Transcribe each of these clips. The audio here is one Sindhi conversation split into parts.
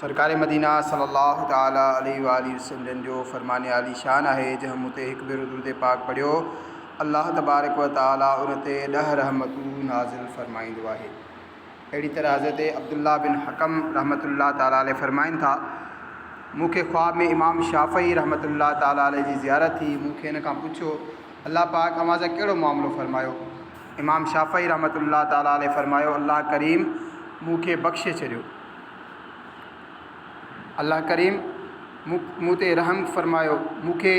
سرڪار مدينه صلّي الله تعالٰي عليه واٰله وسلّم جن جو فرمان عالي شان آهي، جنهن مون تي هڪ ڀيرو درود پاڪ پڙهيو، الله تبارڪ و تعالٰي ان تي ڏهه رحمتون نازل فرمائيندو آهي. اهڙي طرح حضرت عبدالله بن حڪم رحمة الله تعالٰي عليه فرمائن ٿا، مون کي خواب ۾ امام شافعي رحمة الله تعالٰي عليه جي زيارت ٿي، مون کين کان پڇيو، الله پاڪ اوهان سان ڪهڙو معاملو فرمايو؟ امام شافعي رحمة الله تعالٰي عليه فرمايو، الله ڪريم مون کي بخشي ڇڏيو. الله ڪريم مون تي رحم فرمايو، مون کي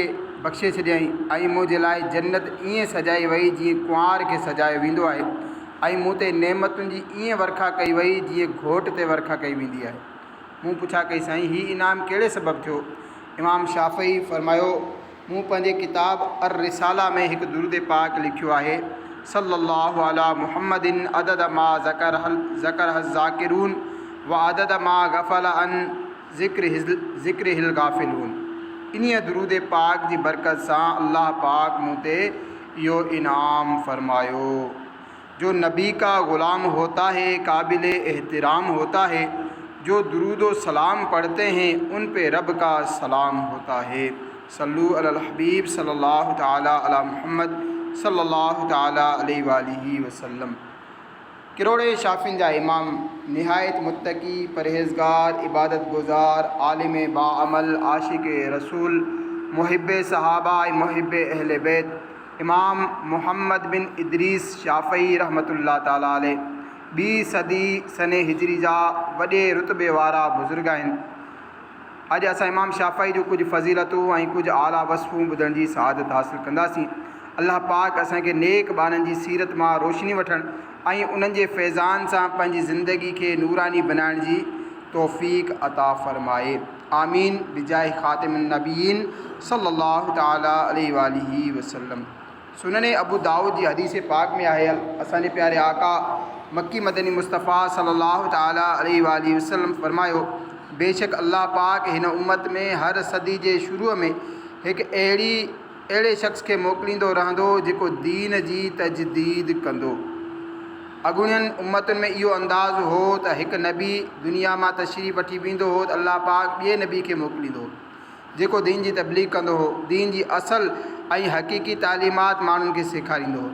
بخشي ڇڏيائين ۽ منهنجي لاء جنت ائين سجائي وئي جيئن ڪنوار کي سجايو ويندو آهي ۽ مون تي نعمتن جي ائين ورکا ڪئي وئي جيئن گهوٽ تي ورکا ڪئي ويندي آهي. مون پڇا ڪئي سائين هي انعام ڪهڙي سبب ٿيو؟ امام شافعي فرمايو، مون پنهنجي ڪتاب الرساله ۾ هڪ درود پاڪ لکيو آهي، صلّي الله علي محمّد عدد ما ذڪره الذاڪرون وعدد ما غفل عن ذڪره الغافلون انهيء درود پاڪ جي برڪت سان الله پاڪ مون تي اهو انعام فرمايو. جو نبي کا غلام هوتا هي قابل احترام هوتا هي جو درود و سلام پڙهتي هين ان پي رب کا سلام هوتا هي صلو علی الحبيب صلي الله تعالي علي محمد صلي الله تعالي عليه واله وسلم ڪروڙين شافين جا امام نهايت متقي پرهيزگار عبادت گذار عالم باعمل عاشق رسول محب صحابه ۽ محب اهل بيت امام محمد بن ادريس شافعي رحمة الله تعالٰي عليه ٻي صدي سنه هجري جا وڏي رتبي وارا بزرگ آهن. اڄ اسان امام شافعي جون ڪجهه فضيلتون ۽ ڪجهه اعليٰ وصفون ٻڌڻ جي سعادت حاصل ڪنداسين. الله پاڪ اسان کي نيڪ ٻانهن جي سيرت مان روشني وٺڻ ۽ انهن جي فيضان سان پنهنجي زندگي کي نوراني بنائڻ جي توفيق عطا فرمائي. آمين بجاه خاتم النبيين صلي الله تعالٰي عليه واٰله وسلم سنن ابو داؤد جي حديث پاڪ ۾ آهي اسان جي پياري آقا مڪي مدني مصطفيٰ صلي الله تعالٰي عليه واٰله وسلم فرمايو بيشڪ الله پاڪ هن امت ۾ هر صدي جي شروع ۾ هڪ اهڙي اهڙي شخص کي موڪليندو رهندو جيڪو دين جي تجديد ڪندو. اڳوڻين امتن ۾ اهو انداز هو ته هڪ نبي دنيا مان تشريف وٺي ويندو هو ته الله پاڪ ٻئي نبي کي موڪليندو هو جيڪو دين جي تبليغ ڪندو هو، دين جي اصل ۽ حقيقي تعليمات ماڻهن کي سيکاريندو هو.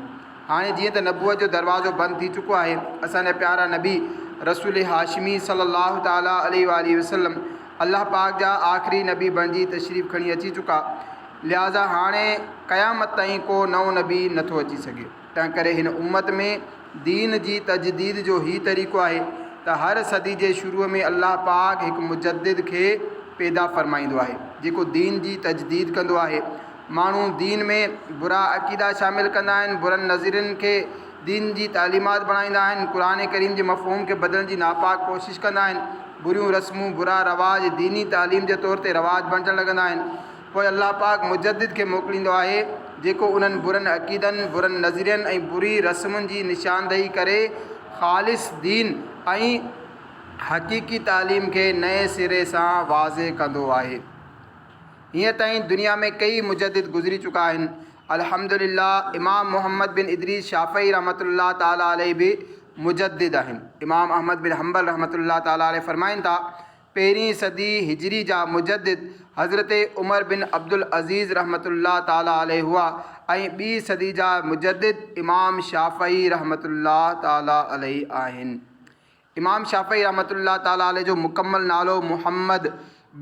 هاڻي جيئن ته نبوت جو دروازو بند ٿي چڪو آهي، اسان جا پيارا نبي رسول هاشمي صلي الله تعالٰي عليه واٰله وسلم الله پاڪ جا آخري نبي بڻجي تشريف کڻي اچي چڪا، لهٰذا هاڻي قيامت تائين ڪو نئون نبي نه ٿو اچي سگهي. تنهنڪري هن امت ۾ دين جي تجديد جو هي طريقو آهي ته هر صدي جي شروع ۾ الله پاڪ هڪ مجدد کي پيدا فرمائيندو آهي جيڪو دين جي تجديد ڪندو آهي. ماڻهو دين ۾ برا عقيدا شامل ڪندا آهن، برن نظرين کي دين جي تعليمات بڻائيندا آهن، قرآن ڪريم جي مفهوم کي بدلڻ جي ناپاڪ ڪوشش ڪندا آهن، بريون رسمون، برا رواج ديني تعليم جي طور تي رواج بڻجڻ لڳندا آهن. پوء الله پاڪ مجدد کي موڪليندو آهي جيڪو انهن برن عقيدن، برن نظرين ۽ بري رسمن جي نشاندهي ڪري خالص دين ۽ حقيقي تعليم کي نئين سري سان واضح ڪندو آهي. هينئر تائين دنيا ۾ ڪيئي مجدد گذري چڪا آهن. الحمدلله امام محمد بن ادريس شافعي رحمة الله تعالٰي عليه به مجدد آهن. امام احمد بن حنبل رحمة الله تعالٰي عليه فرمائن ٿا، پهرين صدي هجري جا مجدد حضرت عمر بن عبدالعزيز رحمة الله تعالٰي عليه هئا ۽ ٻي صدي جا مجدد امام شافعي رحمة الله تعالٰي عليه آهن. امام شافعي رحمة الله تعالٰي عليه جو مڪمل نالو محمد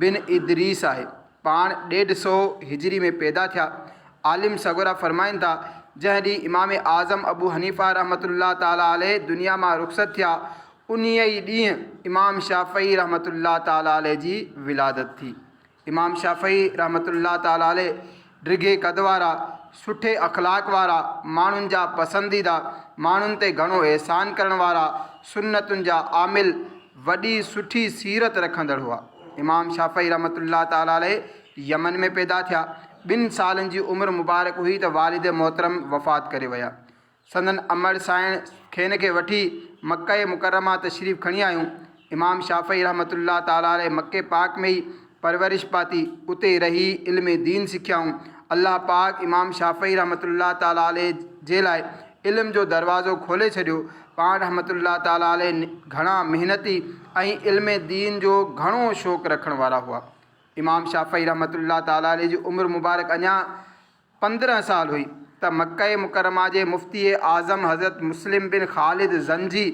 بن ادريس آهي. پاڻ ڏيڍ سئو هجري ۾ پيدا ٿيا. عالم سڳورا فرمائن ٿا، جنهن ڏينهن امام اعظم ابو حنيفه رحمة الله تعالٰي عليه دنيا مان رخصت ٿيا، انهيء ئي ڏينهن امام شافعي رحمة الله تعالٰي عليه جي ولادت ٿي. امام شافعي رحمة الله تعالٰي عليه ڊگهي قد وارا، سٺي اخلاق وارا، ماڻهن جا پسنديده، ماڻهن تي گهڻو احسان ڪرڻ وارا، سنتن جا عامل، وڏي سٺي سيرت رکندڙ هئا. امام شافعي رحمة الله تعالٰي عليه يمن ۾ پيدا ٿيا. ٻن سالن جي عمر مبارڪ هئي ته والد محترم وفات ڪري ويا. سندن امڙ سائڻ کين کي وٺي مڪه مڪرمه تشريف کڻي آيون. امام شافعي رحمة الله تعالٰي عليه مڪي پاڪ ۾ ئي پرورش پاتي، اتي رهي علم دين سکيائون. الله پاڪ امام شافعي رحمة الله تعالٰي عليه جي لاء علم جو دروازو کولي ڇڏيو. پاڻ رحمة الله تعالٰي عليه گهڻا محنتي ۽ علم دين جو گهڻو شوق رکڻ وارا هئا. امام شافعي رحمة الله تعالٰي عليه جي عمر مبارڪ اڃا 15 سال هئي ته مڪه مڪرمه جي مفتي اعظم حضرت مسلم بن خالد زنجي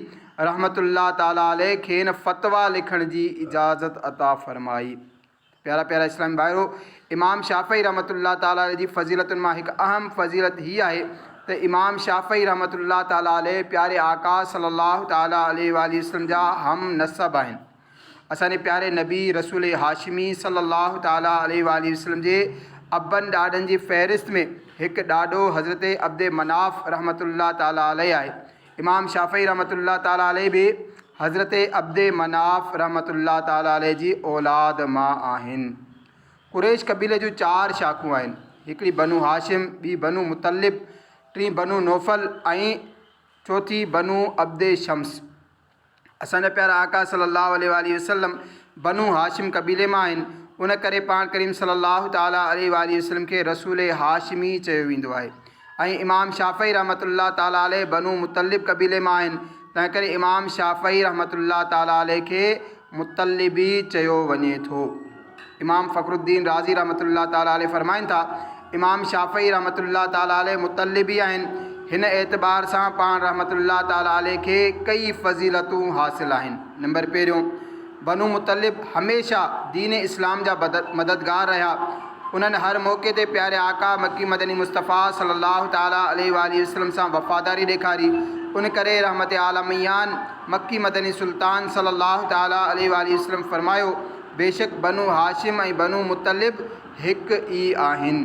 رحمة الله تعالٰي عليه کين فتويٰ لکڻ جي اجازت عطا فرمائي. پيارا پيارا اسلامي ڀائرو! امام شافعي رحمة الله تعالٰي عليه جي فضيلتن مان هڪ اهم فضيلت هي آهي ته امام شافعي رحمة الله تعالٰي عليه پياري آقا صلّي الله تعالٰي عليه واٰله وسلّم جا هم نسب آهن. اسان جي پياري نبي رسول هاشمي صلّي الله تعالٰي عليه واٰله وسلّم جي ابن ڏاڏن جي فهرست ۾ هڪ ڏاڏو حضرت عبد مناف رحمة الله تعالٰي عليه آهي. امام شافعي رحمة الله تعالٰي عليه به حضرت عبد مناف رحمة الله تعالٰي عليه جي اولاد مان آهن. قريش قبيلي جون چار شاخون آهن، هڪڙي بنو هاشم، ٻي بنو مطلب، ٽين بنو نوفل ۽ چوٿين بنو عبد شمس. اسان جا پيارا آقا صلّي اللّٰه عليه واٰله وسلّم بنو هاشم قبيلي مان آهن، ان ڪري پاڻ ڪريم صلّي اللّٰه تعالٰي عليه واٰله وسلّم کي رسول هاشمي چيو ويندو آهي ۽ امام شافعي رحمة الله تعالٰي عليه بنو مطلب قبيلي مان آهن، تنهنڪري امام شافعي رحمة الله تعالٰي عليه کي مطلبي چيو وڃي ٿو. امام فخر الدين رازي رحمة الله تعالٰي عليه فرمائن ٿا، امام شافعي رحمة الله تعالٰي عليه مطلبي آهن، هن اعتبار سان پاڻ رحمة الله تعالٰي عليه کي ڪئي فضيلتون حاصل آهن. نمبر پهريون، بنو مطلب هميشه دين اسلام جا مددگار رهيا، انهن هر موقعي تي پياري آقا مڪي مدني مصطفيٰ صلّي الله تعالٰي عليه واٰله وسلّم سان وفاداري ڏيکاري، ان ڪري رحمت عالميان مڪي مدني سلطان صلّي الله تعالٰي عليه واٰله وسلّم فرمايو، بيشڪ بنو هاشم ۽ بنو مطلب هڪ ئي آهن.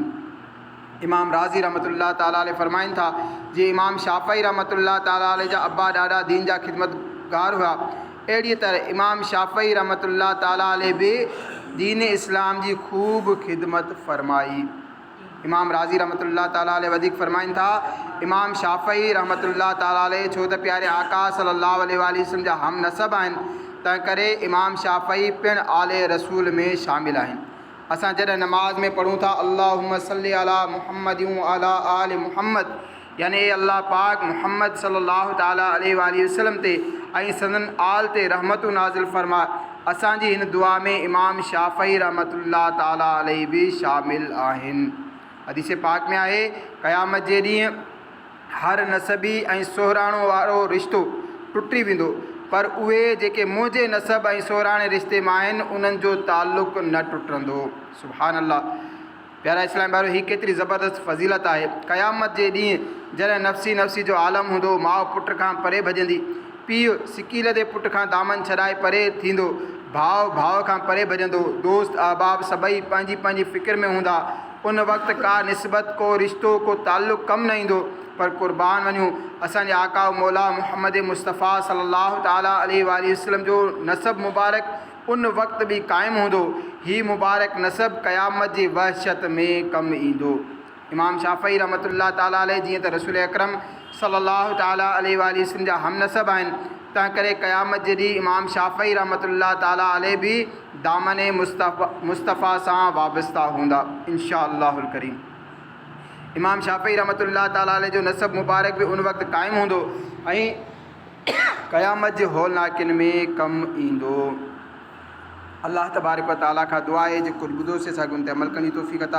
امام رازي رحمة الله تعالٰي عليه فرمائن ٿا، جيئن امام شافعي رحمة الله تعالٰي عليه جا ابا ڏاڏا دين جا خدمتگار هيا، اهڙيء طرح امام شافعي رحمة الله تعالٰي عليه به دين اسلام جي خوب خدمت فرمائي. امام رازي رحمة الله تعالٰي عليه وڌيڪ فرمائن ٿا، امام شافعي رحمة الله تعالٰي عليه ڇو ته پياري آقا صلّي الله عليه واٰله وسلّم جا هم نسب آهن، تنهنڪري امام شافعي پڻ آل رسول ۾ شامل آهن. اسان جڏهن نماز ۾ پڙهون ٿا اللهم صلّ علي محمّد وعلي آل محمّد يعني اي الله پاڪ محمّد صلّي الله تعالٰي عليه واٰله وسلّم تي ۽ سندن آل تي رحمتون نازل فرماء اسان جي هن دعا ۾ امام شافعي رحمة الله تعالٰي عليه به شامل آهن. حديث پاڪ ۾ آهي قيامت جي ڏينهن هر نسبي ۽ سهراڻو وارو رشتو ٽٽي ويندو پر اهي جيڪي منهنجي نسب ۽ سهراڻي رشتي مان آهن انهن جو تعلق نه ٽٽندو. سبحان الله پيارا اسلامي ڀائرو هي ڪيتري زبردست فضيلت آهي قيامت جي ڏينهن جڏهن نفسي نفسي جو عالم هوندو ماء پٽ کان پري ڀڄندي پيء سڪيلڌي پٽ کان دامن ڇڏائي پري ٿيندو، ڀاء ڀاء کان پري ڀڄندو، دوست احباب سڀئي پنهنجي پنهنجي فڪر ۾ هوندا، ان وقت ڪا نسبت، ڪو رشتو، ڪو تعلق ڪم نه ايندو، پر قربان وڃون اسان جي آقا و مولا محمد مصطفيٰ صلّي الله تعالٰي عليه واٰله وسلّم جو نسب مبارڪ ان وقت به قائم هوندو، هي مبارڪ نسب قيامت جي وحشت ۾ ڪم ايندو. امام شافعي رحمة الله تعالٰي عليه جيئن ته رسول اڪرم صلّي الله تعالٰي عليه واٰله وسلّم جا هم نسب آهن، تنهنڪري قيامت جي ڏينهن امام شافعي رحمة الله تعالٰي عليه به دامن مصطفيٰ سان وابسته هوندا ان شاء الله الڪريم. امام شافعي رحمة الله تعالٰي عليه جو نسب مبارڪ به ان وقت قائم هوندو ۽ قيامت جي هولناڪين ۾ ڪم ايندو. الله تبارڪ و تعالٰي کان دعا آهي جيڪو ڪجهه ٻڌوسين اسان کي ان تي عمل ڪرڻ جي توفيق عطا.